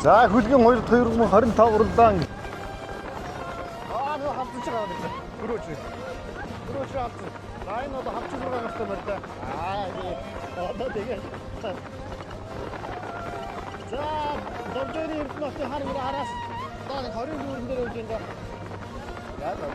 За хөлгийн 2025 уралдаан. Аа нөө хамтсан ч гараад ирсэн. Хөрөөч. Хөрөөч алдсан. За энэ одоо 56 гартай морьтой. Аа одоо тэгээ. За Доржойны Эрдэнэ хотын хар гэр араас одоо нэг 20 дүүрэн дээр явж байна. Яа за.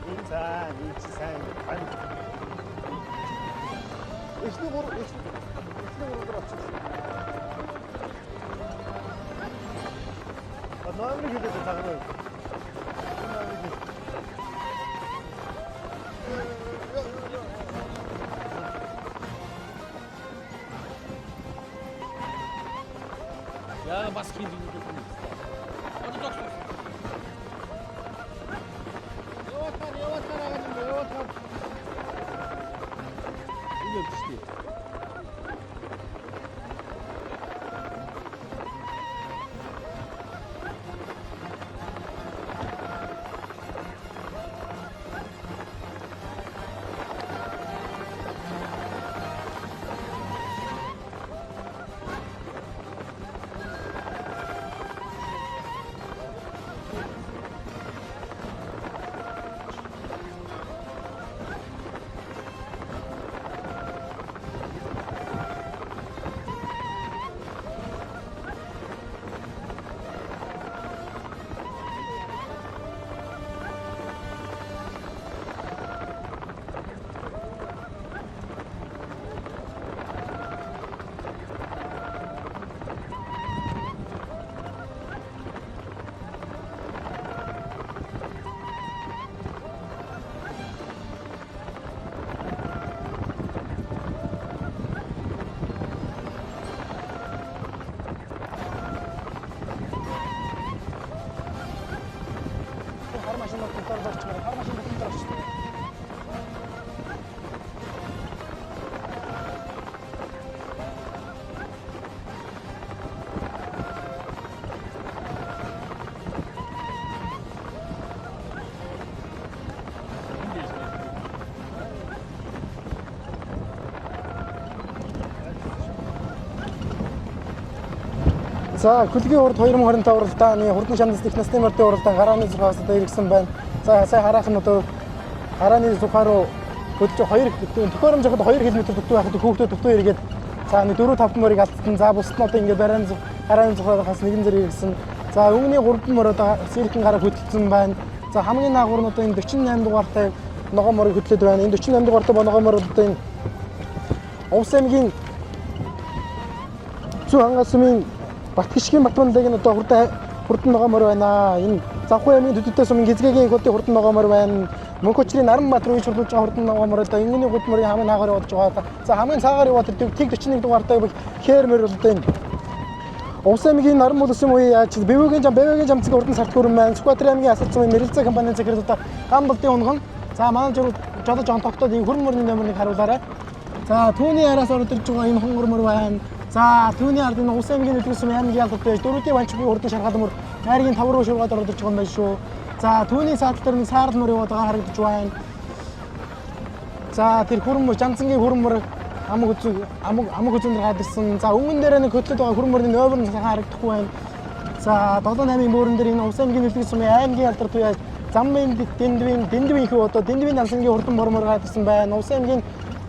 Энэ сайн, энэ чи сайн. Тань. Эхний гур эхний гур дээр очсон. А номерыг хэлээд загнаа. Номерыг хэл. Яа бас хин зүгүүд юм. Одоо зогссон. Явуулахаар явуулахаар байгаа юм явуулахаар. Энэ юм шүү дээ. Хар машин дотор орчих. Хар машин дотор орчих. За хөлгийн урд 2025 уралдааны хурдан шамдас их насны мордын уралдаан гарааны зурхаас одоо иргэсэн байна. За сая хараах нь одоо гарааны зурхаа руу хөдөлж 2 төхөөрөмж явахад 2 км дутуу байхад хүүхдүүд дутуу эргээд за нэг 4 5 морийг алдсан. За бусд нь одоо ингээд барааны гарааны зурхаас нэгэн зэрэг иргэсэн. За өмнөний 3 морь одоо сэрхэн гараа хөдөлсөн байна. За хамгийн наагур нь одоо энэ 48 дугаартай ногоон морийг хөдлөд байна. Энэ 48 дугаартай ногоон морь одоо энэ Увс аймгийн Зүүн хангас сумын Батгишгийн Батмандаг нь одоо хурдан ногоон морь байна. Энэ Завхуу аймгийн Төдөлтэй сумын Гизгэгийн их хотын хурдан ногоон морь байна. Мөнхөчрийн Наранбаатар үеж хурлуулж байгаа хурдан ногоон морь одоо Ингэний гуд морийн хамгийн наагаар явж байгаа. За хамгийн цаагаар яваад тэр тэг 41 дугаартай бол хээр морь бол одоо энэ Увс аймгийн Наран боловсон үе яаж Бэвэгийн жам Бэвэгийн жамцгийн хурдан сарт гүрэн байна. Сүхбаатар аймгийн Асар сумын Мэрэлзээ компанийн захирал одоо гам болдын унган. За манай журал жолоо жоон тогтоод энэ хөрөн мөрний номерыг харуулаарай. За түүний араас орж ирж байгаа энэ хонгор мөр байна. За түүний ард энэ Увс аймгийн Нүлгэн сумын аймгийн ялгарт байж дөрүүдийн ванчгүй хурдан шаргаал мөр найргийн 5 руу шургаад орж ирж байгаа юм байна шүү. За түүний саатал дээр нэг саарл мөр яваад байгаа харагдаж байна. За тэр хүрэн мөр Жанцангийн хүрэн мөр амаг үзэн амаг амаг үзэн дээр гадарсан. За өмнө дээр нэг хөтлөд байгаа хүрэн мөрний номер нь сайхан харагдахгүй байна. За 7 8-ын бөөрөн дээр энэ Увс аймгийн Нүлгэн сумын аймгийн алдар туяа замын дэндвийн дэндвийн хүү одоо дэндвийн дансангийн хурдан бор мөр гадарсан байна. Увс аймгийн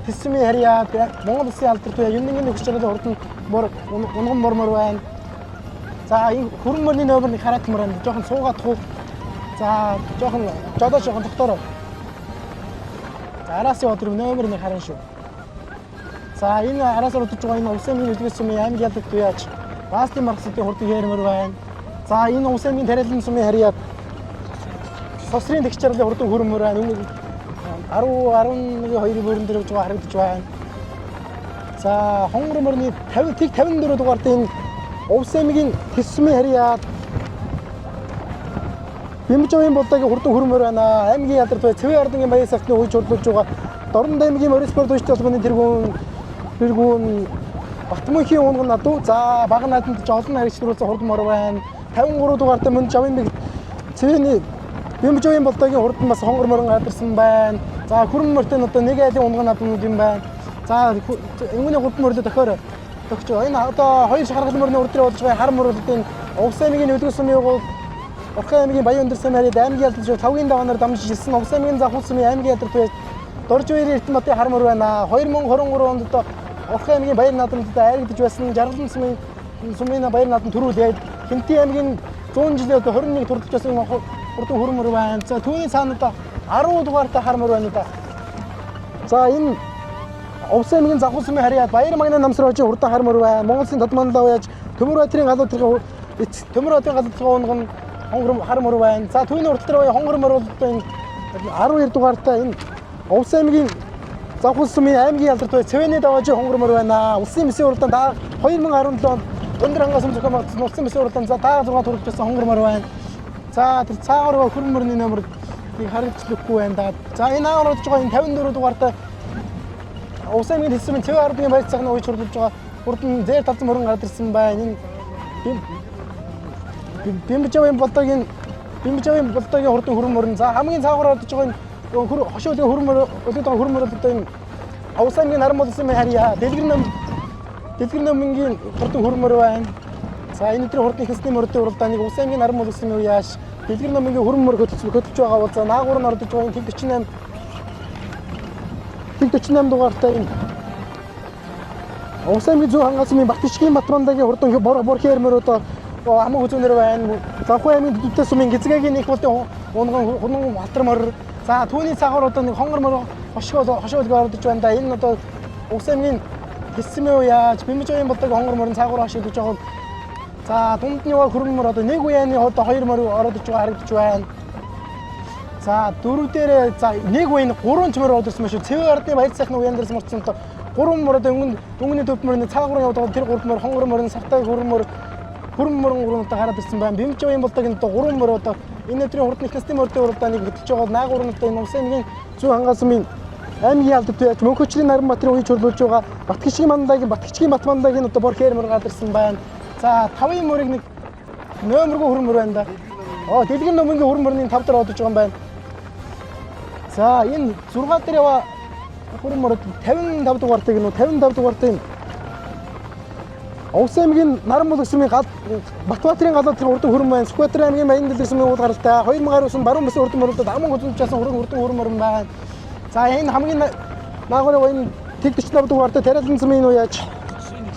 Тэсмийн харьяа Монгол Улсын алдар туяа Юннгийн нөхөж чаргалын хурдан бор унган бор мөр байна. За энэ хүрэн мөрний номер нэг хараад мөр байна. Жохон суугаад хуу. За жохон жолоо жохон тогтоороо. За араас яваад тэр номер нэг харан шүү. За энэ араас орж байгаа энэ Увс аймгийн Нүлгэн сумын аймгийн алдар туяач Бастын марксуудын хурдан хээрмэр байна. За энэ Увс аймгийн Тарилан сумын харьяа Сосрын тэгш чарлын хурдан хөрмөр байна. Өмнө 10 11 2-ын бөөрөн дээр явж байгаа харагдаж байна. За хонгор мөрний 50 тэг 54 дугаартай энэ Увс аймгийн Тэс сумын харьяа Бимжавын булдаагийн хурдан хөрмөр байна. Аймгийн ядар туй Цэвэн ардангийн баян савтны үеж хурлуулж байгаа Дорнод аймгийн Морисборд ууштай холбооны тэргүүн Батмөнхийн унган надуу. За бага наадамд ч олон харигч төрүүлсэн хурдан мор байна. 53 дугаартай мөн Жавын бэг Цэвэний Бимжавын болдоогийн хурдан бас хонгор морин гараад ирсэн байна. За хүрэн морьтой нь одоо нэг айлын унган наадмууд юм байна. За өнгөний хурдан мөрлө тохиор төгч. Энэ одоо хоёр шаргал мөрний урд дээр болж байгаа хар мөрлөдийн Увс аймгийн Өлгөн сумын угуул Орхон аймгийн Баян өндөр сумын аймгийн ялдаж тавгийн даваанаар дамжиж ирсэн Увс аймгийн Завхуул сумын аймгийн ядарт байж Доржуурийн Эрдэнэбатын хар мөр байна. 2023 онд одоо Орхон аймгийн Баяр наадамд айрагдаж байсан Жаргалан сумын Баяр наадам төрүүлээд Хинтийн аймгийн 100 жилийн одоо 21 турдаж байсан хурдан хөр мөр байна. За түүний цаана одоо 10 дугаартай хар мөр байна да. За энэ Увс аймгийн Завхуул сумын харьяа Баяр магны намсар хожийн хурдан хар мөр байна. Монгол Улсын Тодмонлоо яаж Төмөрбаатарын галуу тэрхүү Төмөрбаатарын галуу тэрхүү унган хонгор хар мөр байна. За түүний урд дээр хонгор мөр бол одоо энэ 12 дугаартай энэ Увс аймгийн Завхуул сумын аймгийн ялдарт бай Цэвэний даваажийн хонгор мөр байна. Улсын мэсийн уралдаанд 2017 онд өндөр хангаас зохион байгуулсан улсын мэсийн уралдаанд за даа 6 төрөлж байсан хонгор мөр байна. За тэр цаагаар хөрөн мөрний номер нэг харагдчихлахгүй байна да. За энэ аагаар орж байгаа энэ 54 дугаартай Увс аймгийн хэлсэн Цэвэн ардын баяр цагны үеч хурдж байгаа хурдан зээр талзан мөрөн гараад ирсэн байна. Энэ Бимбжавын болдоогийн хурдан хөрөн мөрөн. За хамгийн цаагаар орж байгаа энэ хошин хөрөн мөр өлөд байгаа хөрөн мөр одоо энэ Увс аймгийн Наран болсон харьяа Дэлгэр номынгийн хурдан хөрөн мөр байна. За энэ өдрийн хурдан их насны мөрдийн уралдааныг Увс аймгийн Наран болсон үе яаш Дэлгэр номынгийн хөрөн мөр хөтөлж байгаа бол за наагур нь ордож байгаа энэ 48 дугаартай энэ Увс аймгийн зүүн хангас сумын Батгичгийн Батмандагийн хурдан борхи мөр одоо аман хүзүүнэр байна. Завхуу аймгийн Дүдтэй сумын Гизгэгийн их болтын унган хунан халтар мөр. За түүний цагаар одоо нэг хонгор мөр хошоолгоо ордож байна да. Энэ одоо Увс аймгийн Тэсмээ яаж Бимжавын болдог хонгор мөрөн цаагуур хашиглаж байгаа. За дунд нь яваа хөрөн мөр одоо нэг үеийн одоо хоёр мөр ороод иж байгаа харагдаж байна. За дөрөв дээр за нэг үеийн гурван ч мөр ороод ирсэн шүү. Цэвэн ардын баяр сайхны үеэн дээрс мөрцөн одоо гурван мөр одоо өнгөний төв мөрний цаагуур яваад байгаа тэр гурван мөр хонгор мөрөн сартай хөрөн мөр хөрөн мөрөн гурван одоо хараад ирсэн байна. Бимжавын болдог энэ одоо гурван мөр одоо энэ өдрийн хурдан их насны мөрдийн уралдааныг хөтлөж байгаа наагур нь одоо энэ Увс аймгийн зүүн хангас сумын аймгийн алдарт байж Мөнхөчрийн Наранбаатарын үеч хөрлүүлж байгаа Батгичгийн Мандагийн Батгичгийн Батмандагийн одоо бор хээр мөр гараад ирсэн байна. За тавын мөрийг нэг нөмөргүй хөрөн мөр байна да. Дэлгэр номынгийн хөрөн мөрний 5 дээр одож байгаа юм байна. За энэ 6 дээр яваа хөрөн мөр 55 дугаартыг нүү 55 дугаартыг Увс аймгийн Наран булаг сумын Батбаатарын галуу тэр урдан хөрөн байна. Сүхбаатар аймгийн Баян дэлгэр сумын уул гаралтай 2019 баруун бүсийн урдан мөрөлдөд аман хүзэмжсэн хөрөн урдан хөрөн мөрөн байна. За энэ хамгийн наагуурын энэ тэг 45 дугаартай Тариалан сумын уу яаж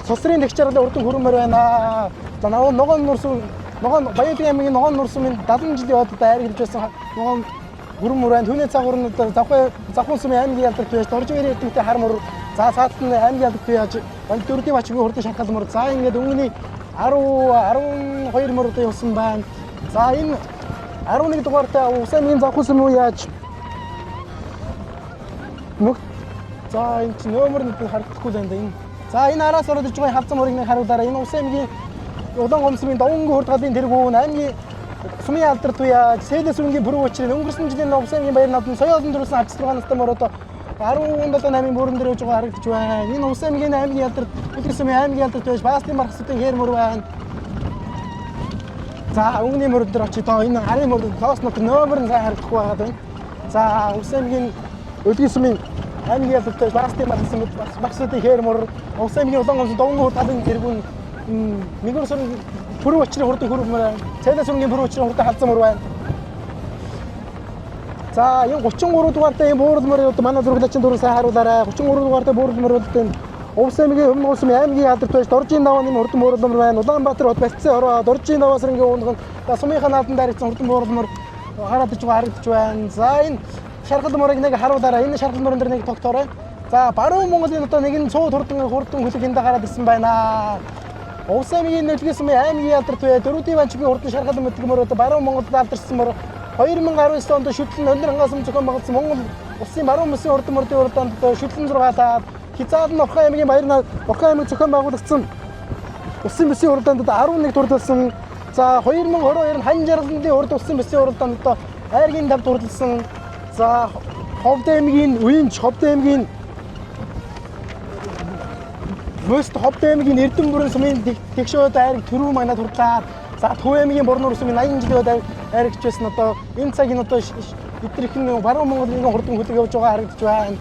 Сусрын тэгч жаргалын урдан хөрөн мөр байна. За ногоон нурсун ногоон Баян аймгийн ногоон нурсун 70 жилийн одоо айргалж байсан ногоон хөрөн мөр байна. Түүний цагуур нь одоо Завхуун сумын аймгийн ялдарт байж Доржуурийн эрдэмтдийн хар мөр. За цаатал нь аймгийн ялдарт яаж Дөрдийн бачгийн хурдан шархал мөр. За ингээд өнгөний 10 12 мөр одоо явсан байна. За энэ 11 дугаартай Увс аймгийн Завхуун сумын уу яаж За энэ чинь нөмөр нэг харагдахгүй л байна да энэ. За энэ араас ороод иж байгаа халзан мөрийг нэг харуулаарай. Энэ Увс аймгийн Улаан гомсмын Довонгийн хурд галын тэргүүн аймгийн сумын алдарт үе Сэлэс үнгийн пүрэв учрын өнгөрсөн жилийн Увс аймгийн Баяр наадам соёо олон төрүүлсэн 66 настай мөр одоо 17 8-ын бүрэн дээр явж байгаа харагдаж байна. Энэ Увс аймгийн аймгийн алдарт Үлгэр сумын аймгийн алдарт байж Бааслын мархсуудын хээр мөр байна. За өнгөний мөрөн дээр очие доо. Энэ арын мөрөнд тоос нот нөмөр нь сайн харагдахгүй байгаа байна. За Увс аймгийн Үлгэр сумын аймгийн алдарт байж Бааслын мархсуудын хээр мөр Увс аймгийн Улаан гомс Довонгийн хурд галын тэргүүн нэгүр сарын пүрэв учрын хурдан хөрөв мөр байна. Цайлаа сүрэнгийн пүрэв учрын хурдан халзан мөр байна. За энэ 33 дугаартай энэ буурал мөр одоо манай зураглагчийн дөрөв сайн харуулаарай. 33 дугаартай буурал мөр бол энэ Увс аймгийн Өмнө сумын аймгийн алдарт байж Доржийн давааны хурдан буурал мөр байна. Улаанбаатар хот Бацсан хороо Доржийн даваа сарынгийн унган за сумынхаа наадам дайрагдсан хурдан буурал мөр хараад иж байгаа харагдаж байна. За энэ шаргал мөрийг нэг харуулаарай. Энэ шаргал мөрөн дээр нэг тогтоорой. За баруун Монголын одоо нэгэн цууд хурдан хөлөг энд гараад ирсэн байна. Увс аймгийн Нөлгийн сумын аймгийн алдарт бай Дөрүүдийн банчгийн хурдан шаргал мэддэг мөр одоо баруун Монголд алдарсан мөр 2019 онд шүтлэн өндөр хангас зохион байгуулсан Монгол улсын баруун бүсийн хурдан мөрдийн уралдаанд одоо шүтлэн зургаалаад хязгаар нь Орхон аймгийн Баяр Орхон аймаг зохион байгуулагдсан улсын бүсийн уралдаанд одоо 11 турдалсан. За 2022 нь Хань жаргалын урд улсын бүсийн уралдаанд одоо айргийн 5 турдалсан. За Ховд аймгийн Уянч, Ховд аймгийн Мөст, Ховд аймгийн Эрдэнэбүрэн сумын тэгшүүд айраг түрүү манад турдлаа. За Төв аймгийн Борнуур сумын 80 жилийн үед аригч байсан одоо энэ цагийн одоо эдгэрхэн баруун Монголын хурдан хөлөг явж байгаа харагдаж байна.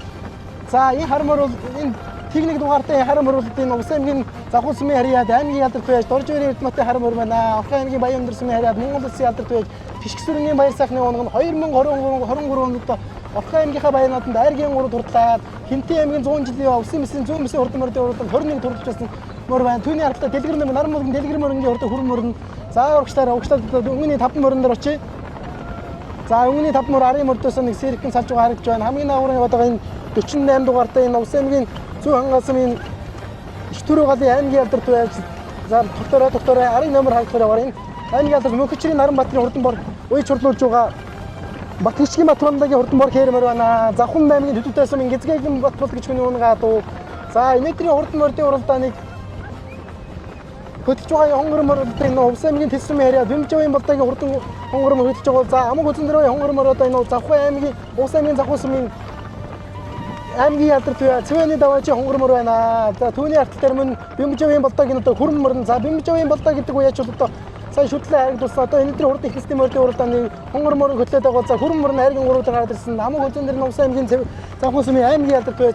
За энэ хар морь бол энэ техник дугаартай хар морь бол энэ Увс аймгийн Завхуу сумын харьяад аймгийн ялдарт байж Доржвэрийн Эрдэнэтийн хар морь байна. Орхон аймгийн Баян өндөр сумын харьяад Монгол улсын ялдарт байж Тишгсүрэнгийн баяр сайхны унаг нь 2023 онд одоо Орхон аймгийнхаа баяр наадамд айргийн 3 турдлаад Хинтээ аймгийн 100 жилийн Увсын мэсийн зүүн мэсийн хурдан морьдын урданд 21 турдалж байсан морь байна. Түүний ардтай Дэлгэр нэр Наран мөрөн Дэлгэр мөрөнгийн урд хүрэн мөрөн. За урагшлаараа урагшлаад өнгөний 5 морин дээр очие. За өнгөний 5 мөр арын мөрдөөс нэг сэрхэн салж байгаа харагдаж байна. Хамгийн наагурын яваад байгаа энэ 48 дугаартай энэ Увс аймгийн зүүн хангаас энэ их төрөө галын аймгийн алдарт байж за тогтоорой арын номер харагдахаар яваар энэ аймгийн алдарт Мөнхөчрийн Наранбаатарын хурдан бор уйж хурлуулж байгаа Батгичгийн Батбандагийн хурдан бор хээрмэр байна. Завхан аймгийн Төдөвтэй сумын Гизгээгэн Батбол гэж хүний унгаа дуу. За энэдрийн хурдан мордын уралдааныг хөдөлж байгаа хонгор мор бол энэ Увс аймгийн Тэсрэм харьяа Бэмжавын Болдогийн хурдан хонгор мор хөдөлж байгаа. За амаг үзэн дээр хонгор мор одоо энэ Завхан аймгийн Увс аймгийн Завхан сумын аймгийн ялдарт буй Цэвэний даваачийн хонгор мор байна. За түүний артал дээр мөн Бэмжавын Болдогийн одоо хүрэн морн. За Бэмжавын Болдоо гэдэг үе яч бол одоо сая шүтлээ харагдуулсан. Одоо энэ дээр хурдан ихнэсний мордын уралдааны хонгор морын хөтлөөд байгаа. За хүрэн морн айргийн гурав дээр гараад ирсэн. Амаг үзэн дээр нь Увс аймгийн Завхан сумын аймгийн ялдарт буй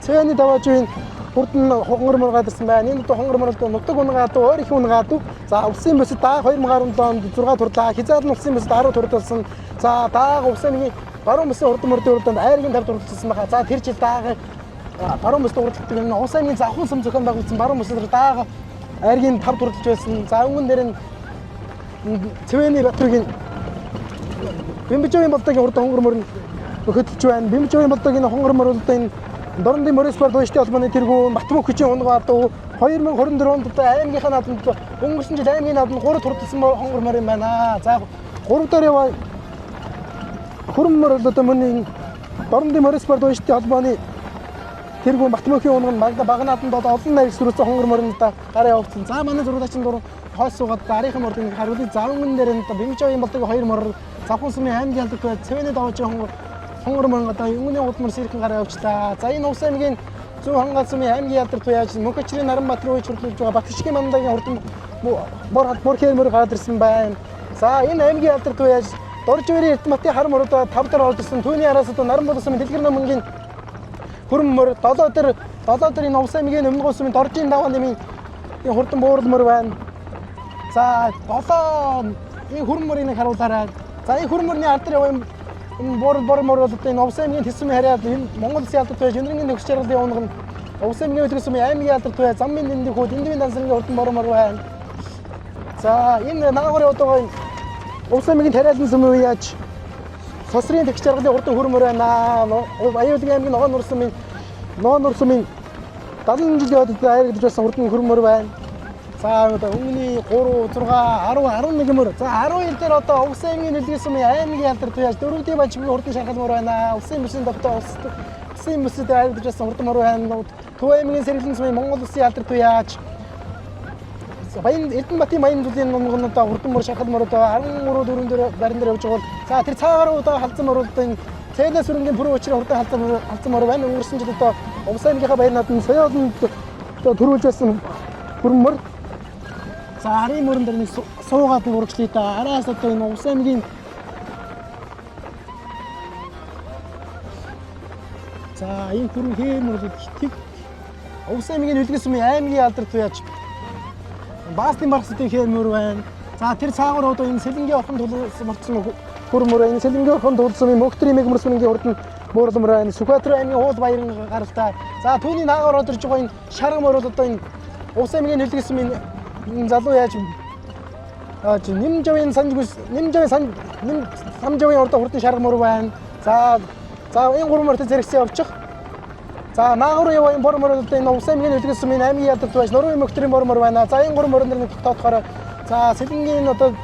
Цэвэний даваачийн хурдан хонгор мор гараад ирсэн байна. Энэ одоо хонгор мор бол нутаг унгаад ойр их унгаад. За Увсын бүсэд дааг 2017 онд 6 турлаа. Хязгаар нь Увсын бүсэд 10 турдалсан. За дааг Увс аймгийн баруун бүсийн хурдан мордын уралдаанд айргийн 5 турдалсан байна. За тэр жил дааг баруун бүсд уралддаг энэ Увс аймгийн Завхан сум зохион байгуулсан баруун бүсэд дааг айргийн 5 турдалж байсан. За өмнө дээр нь Цэвэний Батүгийн Бэмбэжийн Болдогийн хурдан хонгор морь хөдөлж байна. Бэмбэжийн Болдогийн хонгор морь бол энэ Дорнодын Морисбар дууштай холбооны тэргүүн Батмөх хүчийн унгаа дуу 2024 онд одоо аймгийнхаа наадамд өнгөрсөн жил аймгийн наадамд 3 турдалсан хонгор морь юм байна. За 3 дээр яваа хүрэн морь бол одоо мөн энэ Дорнодын Морисбар дууштай холбооны тэргүүн Батмөхийн унга нь бага наадамд одоо олон нарийг сөрөөсөн хонгор морь нь одоо гараа явуулсан. За манай зурагчин дуран хойс суугаад дараагийн мордын хариулыг завнган дээр нь одоо Бэмжавын Болдогийн 2 морь Завхан сумын аймгийн алдарт бай Цэвэний даваачийн хонгор морь одоо өнгөний гудмар сэрхэн гараа явуулчлаа. За энэ Увс аймгийн зүүн хангал сумын аймгийн алдарт яаж Мөнхөчрийн Наранбаатарын үеч хурлуулж байгаа Батгичгийн Мандагийн хурдан бор хэр мөр гараад ирсэн байна. За энэ аймгийн алдарт яаж Доржвэрийн Эрдэнэтийн хар морь одоо 5 дээр орж ирсэн. Түүний араас одоо Наран сумын Дэлгэр номынгийн хүрэн морь 7 дээр энэ Увс аймгийн Өмнөгөө сумын Доржийн даваа нэмийн энэ хурдан буурал морь байна. За 7 энэ хүрэн морийг нэг харуулаарай. За энэ хүрэн морины ард дээр яваа энэ бор мор бол одоо энэ Увс аймгийн Тэсрэм харьяад энэ Монгол улсын алдарт байж Өндрөнгийн нөхөс жаргалын унаг нь Увс аймгийн Өлгөс сумын аймгийн алдарт бай Замын дэндийг хүүд Эндвийн дансрын хурдан бор мор байна. За энэ наагур яваад байгаа энэ Увс аймгийн Тариалан сумын яаж Сосрын тэгш жаргалын хурдан хүрэн мор байна. Аюулгийн аймгийн Ногоон нур сумын 70 жилийн яваад айрагдж байсан хурдан хүрэн мор байна. За одоо өнгөний 3 6 10 11 мөр. За 12 дээр одоо Увс аймгийн Нэлгэн сумын аймгийн алдарт яаж дөрөвдийн банчгийн хурдан шаргал мөр байна. Улсын бүсийн довтой улсын бүсэд айрагдж байсан хурдан мөр байна. Төв аймгийн Сэргэлэн сумын Монгол улсын алдарт яаж Баян Эрдэнэбатын Баян зүйлийн нунган одоо хурдан мөр шаргал мөр одоо 13 дөрвөн дээр барин дээр явж байгаа бол за тэр цаагаар одоо халдсан мөр бол одоо энэ Цээлээ сүрэнгийн пүрэв учрын хурдан халдсан мөр байна. Өнгөрсөн жил одоо Увс аймгийнхаа баяр наадамд соёолонд одоо төрүүлж байсан хүрэн мөр. За арын мөрөн дээр нэг суугаад нэг урагшлая да. Араас одоо энэ Увс аймгийн за энэ хүрэн хээр мөр хитэг Увс аймгийн Үлгэн сумын аймгийн алдарт яаж Баастын баргасдын хээр мөр байна. За тэр цаагаар одоо энэ Сэлэнгийн орхон тулсан морцсон хүрэн мөр байна. Сэлэнгийн орхон тулсан Мөхтрийн мэг мөрсмөнгийн хурдан буурлан мөр байна. Сүхбаатар аймгийн уул баярын гаралтай. За түүний наагаар орж байгаа энэ шарга мөр бол одоо энэ Увс аймгийн Үлгэн сумын энэ залуу яаж Нэмжавын санжгүс Нэмжавын сан Нэм Самжавын ордоо хурдан шарга мөр байна. За энэ гурван мөртөө зэрэгцээ явчих. За наагур яваа энэ бор мөр бол энэ Увс аймгийн Үлгэн сумын аймгийн алдарт байж Нуруугийн Мөхтрийн бор мөр байна. За энэ гурван мөрөн дээр нэг тогтоохоор за Сэлэнгийн одоо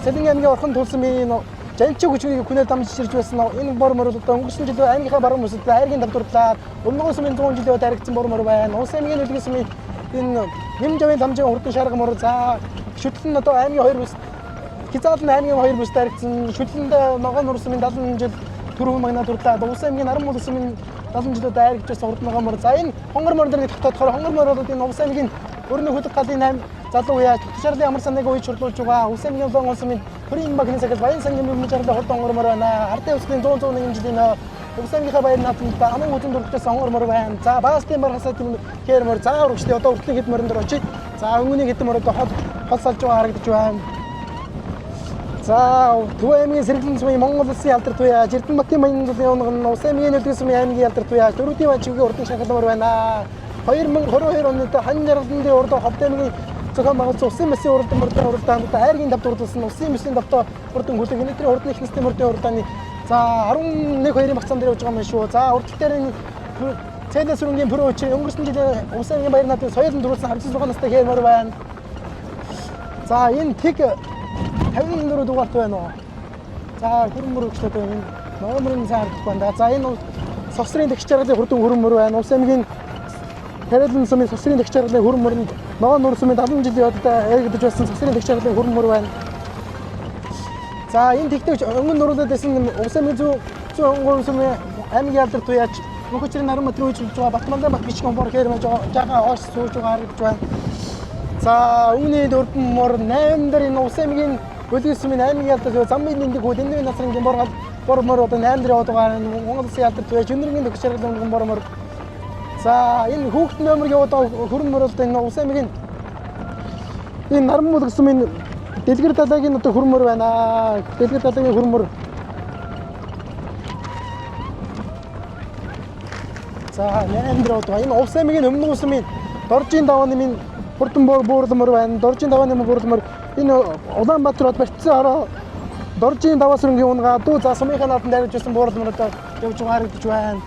Сэлэнгийн аймгийн орхон тулсан энэ Жанчиг хүчнийг хүнээр дамжиж ирж байсан энэ бор мөр бол одоо өнгөрсөн жил аймгийнхаа баруун бүсэд айргийн тавдуурлаад Өмнөгөө сумын 100 жилийн үед харагдсан бор мөр байна. Увс аймгийн Үлгэн сумын энэ Нэмжавын ламжийн хурдан шарга мөр за шүтлэн одоо аймгийн хоёр бүс Хязгаарлан нь аймгийн хоёр бүсд харагдсан шүтлэнд ногоон нур сумын 70 жил түрүү магна турлаад Увс аймгийн Наран мул сумын 70 жилүүд айрагдж байсан хурдан ногоон мөр. За энэ хонгор мөр дээр нэг тогтоохоор хонгор мөр бол энэ Увс аймгийн өрнө хөлөг галын 8 залуу яаж Тогтшаарлын амар санааг уйж хурлуулж байгаа. Увс аймгийн Улаан сумын төрийн багны цагаас Баян сангийн бэмбэж жаргалын хурдан онгормоор байна. Ардын усны 100 101 жилийн Увс аймгийнхаа баяр наадамд аман үзэн дүрхтээс онгормоор байна. За Баастын бар хасаад хэр мөр за урагшлын одоо уртлын хэд морин дээр очие. За өнгөний хэд мөр одоо хол хол салж байгаа харагдаж байна. За Төв аймгийн Сэргэлэн сумын Монгол улсын алдар туяа Эрдэнэбатын Баян зулын унган нь Улс аймгийн Нүлгэн сумын аймгийн алдар туяа дөрүүдийн бач үгийн урдан шахалмар байна. 2022 оны Хань жаргалан дээр урд Ховд аймгийн зохион байгуулсан Усын мэсийн уралдаан мөрдөн уралдаанд айргийн тавд урдалсан Усын мэсийн давтаа урдан хүлэг энэ төрлийн урдны их насны мөрдөн уралдааны за 11 2-ын багцаан дээр явж байгаа юм шүү. За урдтал дээр энэ Цайлаа сүрэнгийн пүрэн үчи өнгөрсөн жилийн Улс аймгийн баяр наадмын соёлон дөрүүлсэн 56 настай хэмээр байна. За энэ тэг 54 дугаарт байна уу? За хөрөн мөр өгчлээд байна. Энэ номерын сайн харагдах байна да. За энэ сосрын тэгш жаргалын хурдан хөрөн мөр байна. Улс аймгийн Тариалан сумын сосрын тэгш жаргалын хөрөн мөрөнд Ногоон нуур сумын 70 жилийн явдалд яригдаж байсан сосрын тэгш жаргалын хөрөн мөр байна. За энэ тэгтэгч өнгөн нуруулаад байсан Улс аймгийн зүүн онгон сумын аймгийн алдар туяач Мөнхөчрийн наран матрын үйлчилж байгаа Батмандан бат гिचгэн бор хэр мэж жаахан хоош сууж байгаа харагдаж байна. За үүний дөрвөн мөр 8 дээр энэ Улс аймгийн Гөлгийн сумын аймгийн алдар туяа замын нэндэг хүүд энэ насрын бор бор мөр одоо 8 дээр яваад байгаа Монгол улсын алдар туяач өнөргийн төгс жаргалын өнгөн бор мөр. За энэ хүүхдэн номер яваад байгаа хөрөн мөр бол энэ Улс аймгийн энэ наран мөр гэсэн энэ Дэлгэр далайгийн одоо хөрөн мөр байна. Дэлгэр далайгийн хөрөн мөр. За 8 дээр яваад байгаа. Энэ Увс аймгийн Өмнө сумын Доржийн давааны минь хурдан буурлмөр байна. Доржийн давааны буурлмөр энэ Улаанбаатар хот барьцсан ороо Доржийн даваа сүрэнгийн унгаа дүү за сумынхаа нааданд дайрж байсан буурлмөр одоо явж байгаа харагдаж байна.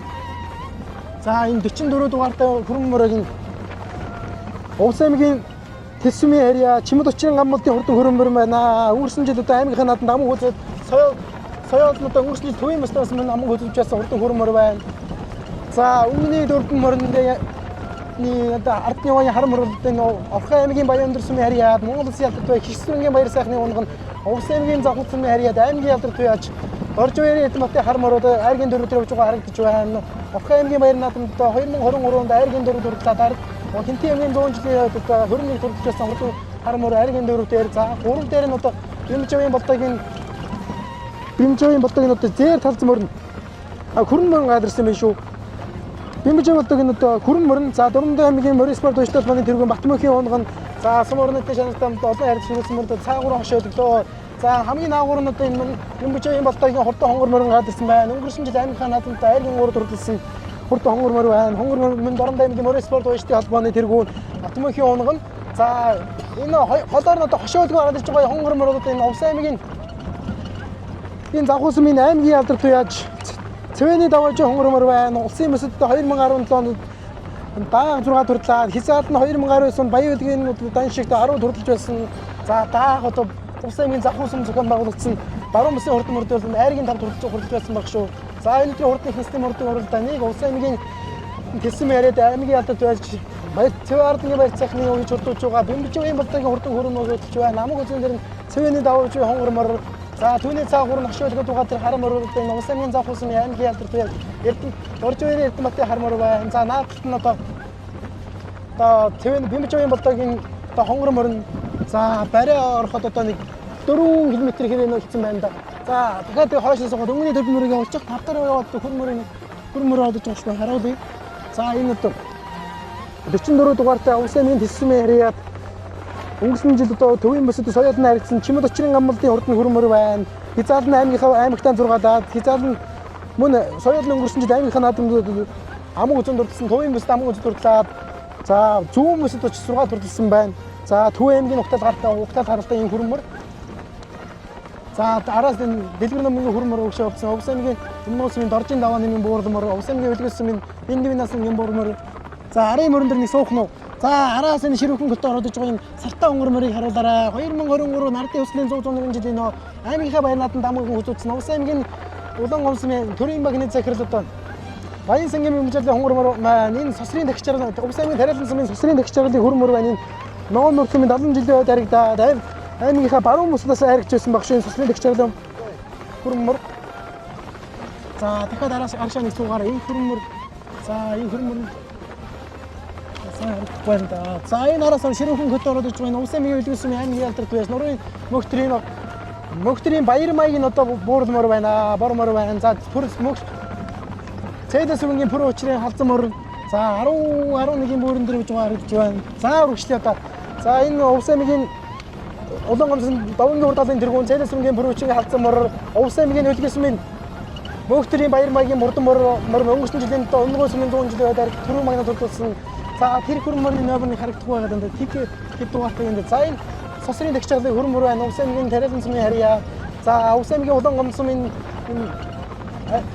За энэ 44 дугаартай хөрөн мөрөг энэ Увс аймгийн Тэсүмийн харьяа Чимэд учрын гамбалдын хурдан хөрөн мөр байна. Өнгөрсөн жил одоо аймгийнхаа нааданд аман хөлөөд соёол одоо өнгөрсөн жил төвийн мөстөөс мөн аман хөлөж байсан хурдан хөрөн мөр байна. За өмнөний дөрвөн мөрөндөө одоо ардны явааны хар мөрөлдөн Орхон аймгийн Баян өндөр сумын харьяад Монгол улсын алдар туяа Хишсүрэнгийн баяр сайхны унган Увс аймгийн Завхан сумын харьяад аймгийн алдар туяач Доржоёрын Эрдэнэбатын хар мөрөд айргийн дөрөв дээр явж байгаа харагдаж байна. Орхон аймгийн баяр наадамд 2023 онд айргийн дөрөв дурлаад ард Хинтийн аймгийн 100 жилийн одоо 21 дурлаж байсан хурдан хар мөр айргийн дөрөв дээр за 3 дээр нь одоо Бимжавын болдогийн одоо зээр талзан мөрн хөрөн мөрөн гадарсан юм шүү. Бимжавын болдогийн одоо хөрөн мөрн за Дурмдын аймгийн Морин спорт уялдаа холбооны тэргүүн Батмөнхийн унган за сум орнотын шанартай олон ярьж шүрсэн мөрөд цаагуур хошоолглоо. За хамгийн наагуур нь одоо энэ Бимжавын болдогийн хурдан хонгор мөрөн гадарсан байна. Өнгөрсөн жил аймгийнхаа наадамд айргийн 3 дурлалсан хурдан хонгор мөр байна. Хонгор мөр Дурмдын аймгийн Морин спорт уялдаа холбооны тэргүүн Батмөнхийн унган за энэ холоор нь одоо хошоолгоо гараад ирж байгаа хонгор мөр одоо энэ Увс аймгийн энэ Завхуусмын аймгийн алдар туяач Цэвэний давааж хонгор мөр байна. Улсын мэсэд 2017 онд дааг 6 турлаад хязгаар нь 2019 онд Баян үлгийн дан шигт 10 турлаж байсан. За дааг одоо Увс аймгийн Завхуусм зохион байгуулагдсан баруун бүсийн хурдан мөрдөөл нь айргийн 5 турлаж хурдж байсан баг шүү. За энэ өдрийн хурдны их насны мөрдөн уралдааныг Увс аймгийн Тэсэм яриад аймгийн алдар туяач Цэвэ ардны баяр сайхны үеж хурдуулж байгаа. Бэмбжийн болдогийн хурдан хөрөн өгөөж байна. Намаг үзэн дээр нь цэвэний даваач хонгор мөр. За түүний цаагуур нь хошоолгод байгаа тэр хар мөрөд энэ Увс аймгийн Завхуусмын аймгийн алдар туяа Эрдэнэ Доржоёрын Эрдэнэбатын хар мөр байна. За наадталт нь одоо цэвэн Бэмбжийн болдогийн одоо хонгор мөрн за барай ороход одоо нэг 4 км хэрэг нөлцсөн байна да. За дахиад хойш суугаад өнгөний дөрвөн мөрийг явуулчих. 5 дараа яваад хөрөн мөрөө одож байгаа шүү харуулъя. За энэ одоо 44 дугаартай Увс аймгийн Тэсүмийн харьяад өнгөрсөн жил одоо төвийн бүсэд соёл нь харагдсан Чимэд учрын гамбалдын хурдан хөрөн мөр байна. Хязгаар нь аймгийнхаа аймагтаа зургаалаад хязгаар нь мөн соёл нь өнгөрсөн жил аймгийнхаа наадамд аман үзэн дурлсан төвийн бүсэд аман үзэн дурлаад за зүүн бүсэд очиж 6 дурлсан байна. За Төв аймгийн угтаал гартай угтаал харалтай энэ хөрөн мөр. За араас энэ Дэлгэр номын хөрөн мөр өгшөө явуулсан. Увс аймгийн Өмнө сумын Доржийн даваа нэмийн буурлмөр, Увс аймгийн Үлгэр сумын Энд дэвийн насан буурлмөр. За арын мөрөн дээр нэг суух нь. За араас энэ ширүүхэн гөлтөө ороод иж байгаа юм сартаа өнгөр мөрийг харуулаарай. 2023 нардын өслийн 101 жилийн нөө аймгийнхаа баяр наадамд амган үзүүлсэн. Увс аймгийн Улаан говьсмын төрийн багны захирал одоо Баян сангийн бэмжээлийн хонгор мөр маань энэ сосрын тэгш жаргал Увс аймгийн Тариалан сумын сосрын тэгш жаргалын хөрөн мөр байна. Энэ Ногоон нуур сумын 70 жилийн үед харагдаад аймгийнхаа баруун бүсдээс айрагч байсан баг шүү энэ сосрын тэгш жаргалын хөрөн мөр. За дахиад араас аршаа нэг суугаараа энэ хөрөн мөр. За энэ хөрөн мөр. Харагдахгүй байна да. За энэ араас ширүүхэн хөт ороод ирж байгаа энэ Увс аймгийн Өлгөн сумын аймгийн алдар туяас нурын мөхтрийн баяр маягийн одоо буурлмор байна. Бормор байна. За пүр мөх Цэдэ сүмгийн пүр учрын халзан мөр. За 10 11-ийн бөөрөн дээр гэж байгаа харагдаж байна. За үргэлжлээ одоо. За энэ Увс аймгийн Улаан гомсон Давангийн урдаалын тэргүүн Цэдэ сүмгийн пүр учрын халзан мөр Увс аймгийн Өлгөн сумын Мөхтрийн баяр маягийн мурдан мөр өнгөрсөн жилийн одоо Унгой сумын 100 жилийн үед түрүү магнат хурдуулсан. За тэр хөрөн мөрний номерыг харагдахгүй байгаа даа. Тэг хэд дугаартай юм бэ? За энэ сосрын тэгч чаглалын хөрөн мөр байна. Увс аймгийн Тариалан сумын харьяа. За Увс аймгийн Улаан гомсон сумын энэ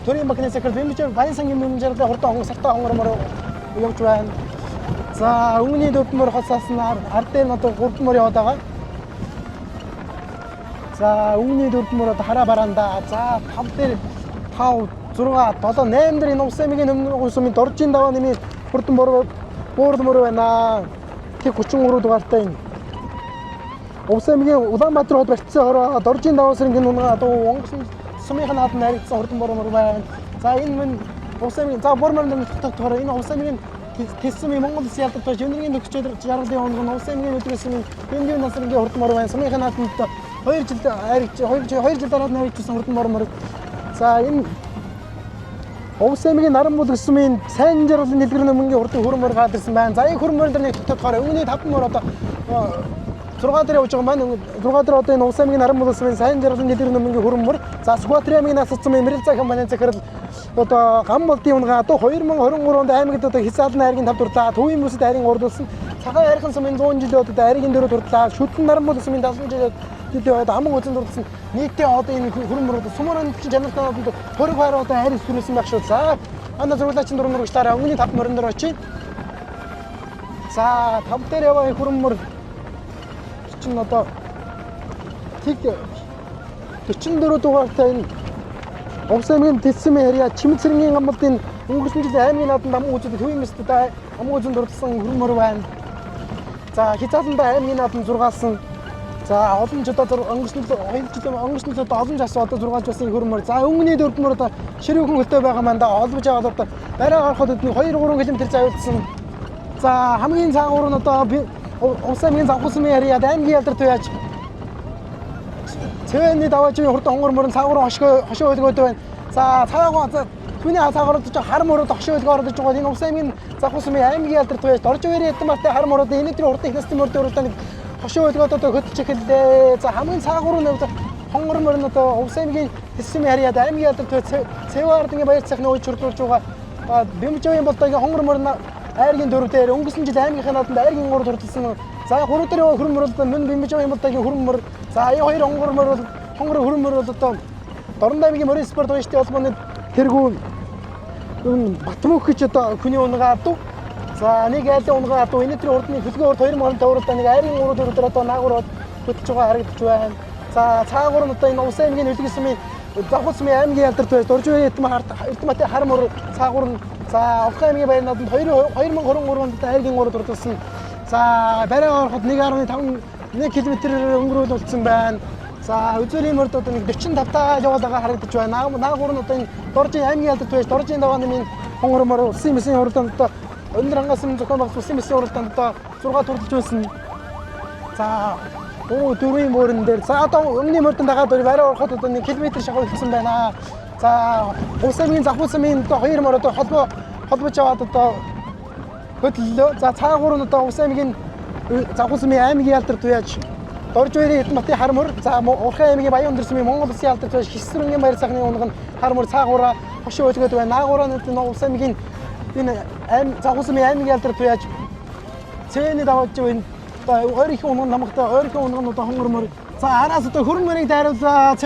төрийн банкны секретар Бэмбэж Баян сангийн мөрөн жаргалын хурдан хонгор сартай хонгор мөр явж байна. За өмнөний дөрвөн мөр хоцоос нь ард дээр нь одоо гурван мөр яваад байгаа. За өмнөний дөрвөн мөр одоо хараа бараанда. За 5 дээр 5 6 7 8 дээр энэ Увс аймгийн өмнө сумын Доржийн даваа нэмийн хурдан буурл мөр байна. Тэг 33 дугаартай энэ Увс аймгийн Улаанбаатар хот барьцсан хороо Доржийн даваа сэрэнгийн унгаа одоо онгоцон сумынх нь нааданд харагдсан хурдан бор мөр байна. За энэ мөн Увс аймгийн за бор мөрөнд тогтохоор энэ Увс аймгийн Тэссэн Монгол улсын алдар туяа Жинэргийн төгсчүүд жаргалын унган Увс аймгийн өдрөөс сумын Бэндийн насрынгийн хурдан мөр байна. Сумынх нь нааданд 2 жил харигч 2 жил дараа нь харагдсан хурдан бор мөр. За энэ Увс аймгийн Наранбулаг сумын сайн жаргалын дэлгэр нөмөнгийн хурдан хөрөн мөр гараад ирсэн байна. За энэ хөрөн мөрөн дээр нэг тогтохоор өмнөний 5 мөр одоо 6 дээр явж байгаа маань 6 дээр одоо энэ Увс аймгийн Наранбулаг сумын сайн жаргалын дэлгэр нөмөнгийн хөрөн мөр. За Сүхбаатар аймгийн Насад сумын Мэрэл цай компани захирал одоо гам болдын унгаа одоо 2023 онд аймагт одоо хязгаарлан айргийн 5 дурлаа. Төвийн бүсэд айрын 3 дурсан. Цагаан айрхан сумын 100 жилийн одоо айргийн 4 дурлаа. Шүтлэн Наранбулаг сумын 70 жилийн одоо аман үзэн дурлсан. Нийтдээ одоо энэ хөрөн мөр одоо сумаар өнгөчин чанартай одоо 20 фар одоо айрын сүрүүлсэн байх шүү. За ана зурглаачин дөрөв мөрөглөөрэй өмнөний 5 мөрөн дээр очие. За 5 дээр яваа хөрөн мөр чинь одоо тэг 44 дугаартай энэ Увс аймгийн Тэсмийн харьяа Чимэцэрнгийн гамбалдын өнгөрсөн жилийн аймгийн нааданд аман үзэд төвийн мэстэд аман үзэн дурлсан хөрөн мөр байна. За хязгаарлалтаа аймгийн нааданд зургаалсан. За олон ч одоо өнгөрсөн 2 жил өнгөрсөн жил одоо олон жас одоо зургаалж байсан хөрөн мөр. За өмнөний дөрвөн мөр одоо ширүүхэн хөлтэй байгаа маань да олбож яваад одоо барай гарахад 2 3 км завилсан. За хамгийн цаагуур нь одоо Увс аймгийн Завхуу сумын харьяа аймгийн ялдар туяаж Цэвэний даваажийн хурдан хонгор мөрөн цаагуур хошоо хөлгөөд байна. За цаагуур түүний цаагуур одоо хар мөрөд хошоо хөлгөө ороод иж байгаа. Энэ Увс аймгийн Завхуу сумын аймгийн ялдар туяаж Доржвэрийн Эрдэнэбаатар хар мөрөд энэ өдрийн хурдан их насны мөр дээр одоо нэг хошоо хөлгөөд одоо хөдөлж эхэллээ. За хамгийн цаагуур нь хонгор мөрөн одоо Увс аймгийн Тэсмийн харьяад аймгийн ялдар туяа Цэвэ ардын баяр цахны үе чурдуулж байгаа. Бэмжээгийн болдогийн хонгор мөрөн айргийн дөрөв дээр өнгөрсөн жил аймгийнхын нааданд айргийн 3 дурлсан. За 3 дээр хөрөн мөр бол мөн Бэмжээгийн болдогийн хөрөн мөр. За энэ хоёр хонгор мөр бол хонгор хөрөн мөр бол одоо Дорнод аймгийн морин спорт уяжтай холбооны тэргүүн Батмөнх гэж одоо хүний унгаа адуу. За нэг айлын унгаа адуу. Энэ өдрийн хурдны хөлгөө урд 2025 уралдаа нэг айрын 3 дөрөв дээр одоо наагур хөтөлж байгаа харагдаж байна. За цаагуур нь одоо энэ Увс аймгийн Өлгөн сумын Завхуу сумын аймгийн ялдар туяа Доржвэрийн Эрдэнэбаатын хар мөр цаагуур нь за Овхон аймгийн баяр нааданд 2023 онд айргийн 3 дурлсан. За барай ороход 1.5 1 км өнгөрөөл болсон байна. За үзүүрийн мөрд одоо нэг 45 таа яваад байгаа харагдаж байна. Наагур нь одоо энэ Доржийн аймгийн ялдар туяа Доржийн даваа нэмийн хонгор мөр улсын мэсийн уралдаанд одоо өндөр хангасан зохион байгуулсан улсын мэсийн уралдаанд одоо 6 турдалж байсан. За дөрвийн мөрөн дээр за одоо өмнөний мөрдөн дагаад барай ороход одоо 1 км шахуу эхэлсэн байна. За Увс аймгийн Завхуу сумын одоо хоёр мөр одоо холбож аваад одоо хөдлөлөө. За цаагуур нь одоо Увс аймгийн Завхуу сумын аймгийн ялдар туяаж Доржвэрийн Эрдэнэбатын хар мөр. За Урхан аймгийн Баян өндөр сумын Монгол улсын ялдар туяаж Хисрэнгийн баяр сайхны унган хар мөр цаагаараа хошин өлгөөд байна. Наагуураа нь Увс аймгийн энэ Завхуу сумын аймгийн ялдар туяаж Цэвэний давааж энэ одоо ойрхон унган намгатай ойрхон унган одоо хонгор мөр. За араас одоо хөрөн мөрийг дайрууллаа.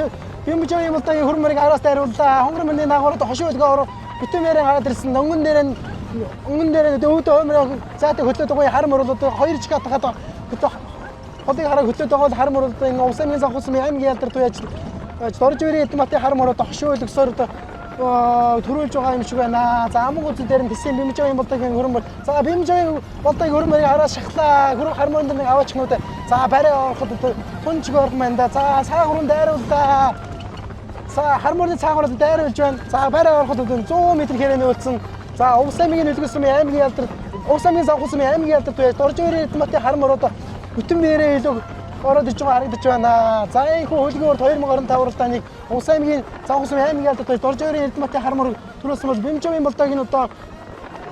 Бэмжээгийн болдогийн хөрөн мөрийг араас дайрууллаа. Хонгор мөрний наагуураа одоо хошин өлгөө ороо бүтэмээрээ гараад ирсэн. Өнгөн дээр нь өвдө оймор заатай хөдлөөд байгаа хар мөр бол одоо 2 чиг атахад холыг хараа хөдлөөд байгаа бол хар мөр бол энэ Увс аймгийн Завхуу сумын аймгийн ялдар туяаж Доржвэрийн Эрдэнэбатын хар мөр одоо хошин өлгсөөр одоо төрүүлж байгаа юм шиг байна. За аман үзэн дээр нь тэсийн Бэмжээгийн болдогийн хөрөн мөр. За Бэмжээгийн болдогийн хөрөн мөрийг араас шахлаа. Хөрөн хар мөрөнд нэг аваач гэнэ. За барай ороход одоо тунчиг орох маань да. За цаагур нь дайрууллаа. За хар мөрний цаагуур дайруулж байна. За барай ороход одоо 100 м хэрэг нөлцсөн. За Увс аймгийн Өлгөн сумын аймгийн ялдар Увс аймгийн Завхан сумын аймгийн алдар туяа Доржоорын Эрдэнэбатын хар мөр одоо бүтэн биеэрээ илүү ороод иж байгаа харагдаж байна. За энэ хүү хөлгийн урд 2025 уралдааныг Увс аймгийн Завхан сумын аймгийн алдар туяа Доржоорын Эрдэнэбатын хар мөр төрөөсөн бол Бэмжавын болдоогийн одоо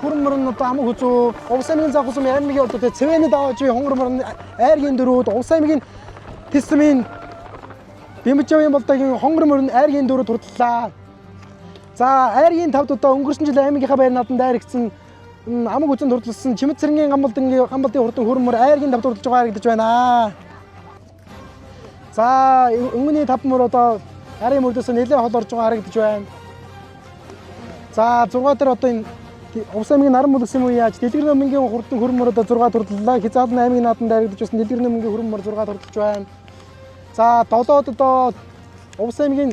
хүрэн мөрөн одоо амаг хүзүү Увс аймгийн Завхан сумын аймгийн алдар туяа Цэвэний даваажийн хонгор мөрөн айргийн дөрүүд Увс аймгийн Тэсмийн Бэмжавын болдоогийн хонгор мөрөн айргийн дөрүүд хурдлаа. За айргийн тавд одоо өнгөрсөн жил аймгийнхаа байр нааданд дайрагдсан амаг үзэн турдлсан Чимэд цэргийн гамбалдын гамбалдын хурдан хөрмөр айргийн тавд хурдалж байгаа харагдаж байна. За өнгөний тав мөр одоо арын мөрдөөс нэлээд хол орж байгаа харагдаж байна. За 6 дээр одоо энэ Увс аймгийн Наран бүлэгсэн үе яаж Дэлгэр нөмөнгийн хурдан хөрмөр одоо 6 турдлаа. Хязгаарлан аймгийн нааданд дайрагдаж байсан Дэлгэр нөмөнгийн хөрмөр 6 турдалж байна. За 7-д одоо Увс аймгийн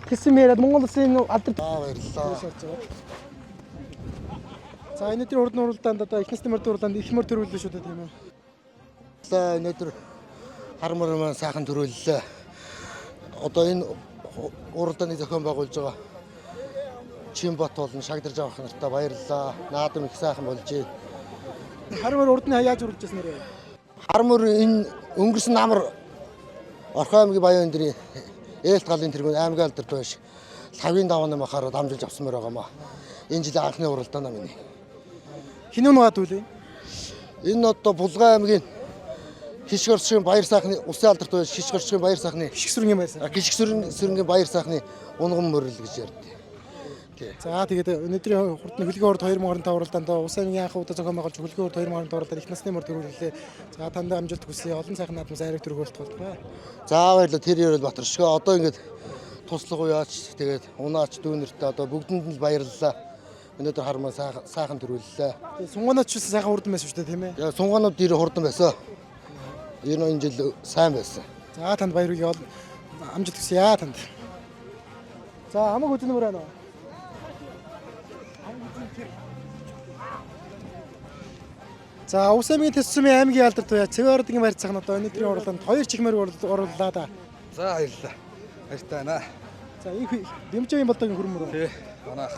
Тэсэн яриад Монгол улсын алдар Баярлалаа. За энэ өдрийн урд уралдаанд одоо их насны мөрд уралдаанд их мөр төрүүллээ шүү дээ тийм ээ. За өнөөдөр хар мөр маань сайхан төрүүллээ. Одоо энэ уралдааны зохион байгуулж байгаа Чинбат болон Шагдарж авах нартаа баярлалаа. Наадам их сайхан болж байна. Хар мөр урд нь яаж уралж байсан нэрээ? Хар мөр энэ өнгөрсөн намар Орхон аймгийн Баян өндрийн ээлт галын тэргүүн аймгийн алдарт байж лавийн давааны махаар дамжуулж авсан мөр байгаамаа. Энэ жилийн анхны уралдаанаа миний. Хинүү нугаад үлээ? Энэ одоо Булган аймгийн Хишгэрчгийн баяр сайхны усын алдарт байж Хишгэрчгийн баяр сайхны Хишгсүрнгийн баяр сайхан. Хишгсүрнгийн баяр сайхны унган мөрөл гэж ярьдیں۔ За тэгээд өнөөдрийн хурдны хөлгийн урд 2025 уралдаанд Увс аймгийн анх удаа зохион байгуулж хөлгийн урд 2025 уралдаанд их насны мөр төрүүллээ. За танд амжилт хүсье. Олон сайхан наадмаас айраг төрөх болтугай. За баярлалаа тэр ерөөл Батар шгэ одоо ингээд туслах уяач тэгээд унаач дүүнертэй одоо бүгдэнд нь л баярлалаа. Өнөөдөр хар мөр сайхан төрүүллээ. Сунгаанаач ч сайхан хурдан байсан шүү дээ тийм ээ. Сунгаанууд дээр хурдан байсан. Ер нь энэ жил сайн байсан. За танд баяр хүргэе. Амжилт хүсье танд. За амаг үзэн мөр байна уу? За Увс аймгийн Тэссүмийн аймгийн алдар туяа Цэвэн ордын баяр цагаан одоо өнөөдрийн уралдаанд 2 чихмэр орууллаа да. За баярлалаа. Баяртай байна. За энэ Дэмжээгийн болдоогийн хөрөн мөр. Тий. Манайх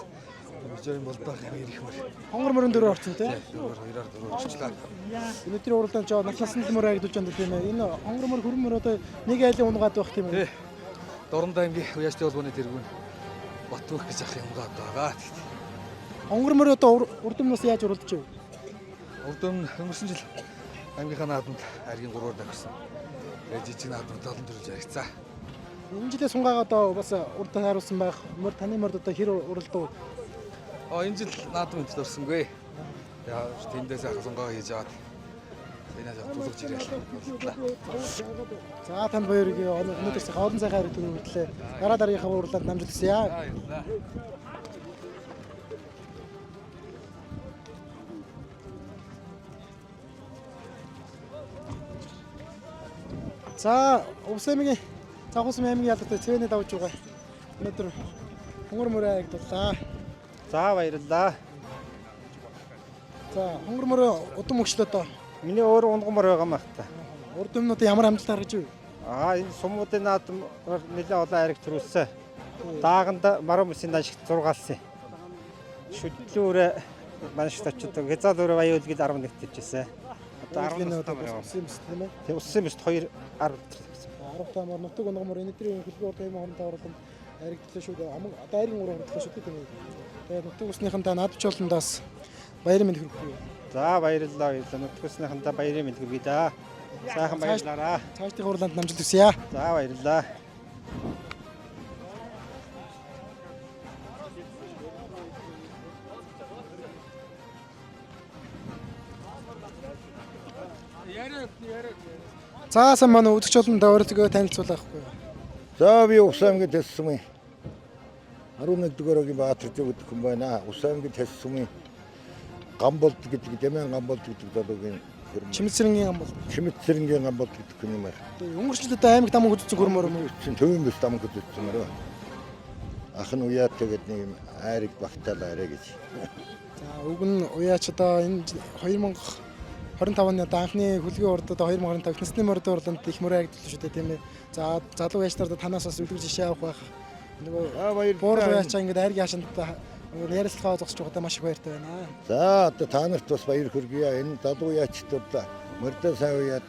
Дэмжээгийн болдоох аймгийн ирэх мөр. Хонгор мөрөн дөрөв орсон тий. Дөрөөр хоёроор дөрөв орчлаа. Өнөөдрийн уралдаанд ч нас насны мөр харагдуулж байна тийм ээ. Энэ хонгор мөр хөрөн мөр одоо нэг айлын унгаад байх тийм ээ. Тий. Дорнод аймгийн Уяачтай холбооны тэргүүн Батбөх гэж ах юмгаад байгаа. Хонгор мөр одоо урд өмнөөс яаж уралдаж вэ? Урд өмнө өнгөрсөн жил аймгийнхаа наадамд аргийн 3-аар давхсан. Тэгээ жижиг наадамд олон төрөлж харигцаа. Энэ жилээ сунгаагаа одоо бас урд тааруулсан байх. Мөр таны мөрд одоо хэр уралдав? А энэ жил наадам энд орсонгүй. Яа тэндээ сайхан сунгаа хийж аваад энэ яг тулгаж ирээл болтлаа. За танд баяр хүргэе. Өнөөдөр сайхан олон сайхан хариг төрүүллээ. Дараа дараагийнхаа уралдаанд амжилт хүсье. Баярлалаа. За Увс аймгийн Завхус аймгийн ялгатай цэвэний давж байгаа. Өнөөдөр хонгор мөрөө харагдууллаа. За баярлалаа. За хонгор мөрөө удам өгчлөө доо. Миний өөр унган мөр байгаа мах та. Урд өмнө одоо ямар амжилт гаргаж ив? Аа энэ сумуудын наадмаар нэлээд олон айраг төрүүлсэн. Дааганд маруу мөсийн дашигт 6-алсан. Шүтлүүрээ маншт очдог. Хязгаар өрөө баян үлгэл 11 төржсэн. Одоо 10 настай мөр яваа. Усын мэс тийм ээ. Тэг усын мэст 2 10 төрсэн. 10 та мөр нутаг унган мөр өнөөдрийн хөлбөр урд 2025 уралдаанд харагдлаа шүү дээ. Амаг одоо айрын 3 хурдлаа шүү дээ тийм ээ. Тэгээд нутаг усныхантаа наадч болондоос баярын мэнд хүргэе. За баярлалаа баярлалаа. Нутаг усныхантаа баярын мэнд хүргэе да. Сайхан баярлалаа. Цаашдын уралдаанд амжилт хүсье. За баярлалаа. За сан манай үзэгч болондоо өөрсдөө танилцуулахгүй. За би Увс аймгийн Тэс сумын 11 дугаар ангийн Баатар гэдэг хүн байна. Увс аймгийн Тэс сумын Гамболд гэдэг Дэмэн Гамболд гэдэг залуугийн хөрмөр. Чимэд сэрэнгийн гам бол. Чимэд сэрэнгийн Гамболд гэдэг хүн юм байна. Өнгөрсөн жилд аймаг даман үзсэн хөрмөр юм уу? Чин төвийн бүс даман үзсэн мөрөө. Ах нь уяатай гэдэг нэг юм айрыг багтаал арай гэж. За уг нь уяач одоо энэ 2025 оны одоо анхны хөлгийн урд одоо 2025 их насны мөрд уралдаанд их мөрөө харагдлаа шүү дээ тийм ээ. За залуу яач нар танаас бас үлгэр жишээ авах байх. Нөгөө Аа баярлалаа. буурал уяачаа ингээд айргийн хашаанд Ярилцлага зогсож байгаадаа маш их баяртай байна. За, одоо та нарт бас баяр хүргье. Энэ залуу яачтууд мордоо сайн уяад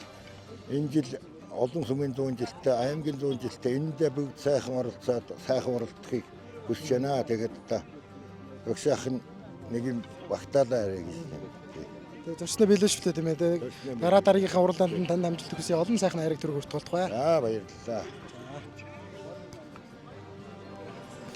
энэ жил олон сүмийн 100 жилтэй, аймгийн 100 жилтэй энэндээ бүгд сайхан оролцоод сайхан оролдохыг хүсэж байна. Тэгээд одоо өгсөөх нь нэг юм багтаалаа арай гэж. Тэгээ зочноо билээ шүү дээ, тийм ээ. Дараа дараагийнхаа уралдаанд нь танд амжилт хүсье. Олон сайхан хайрыг төрөх хүртэл болтугай. За, баярлалаа.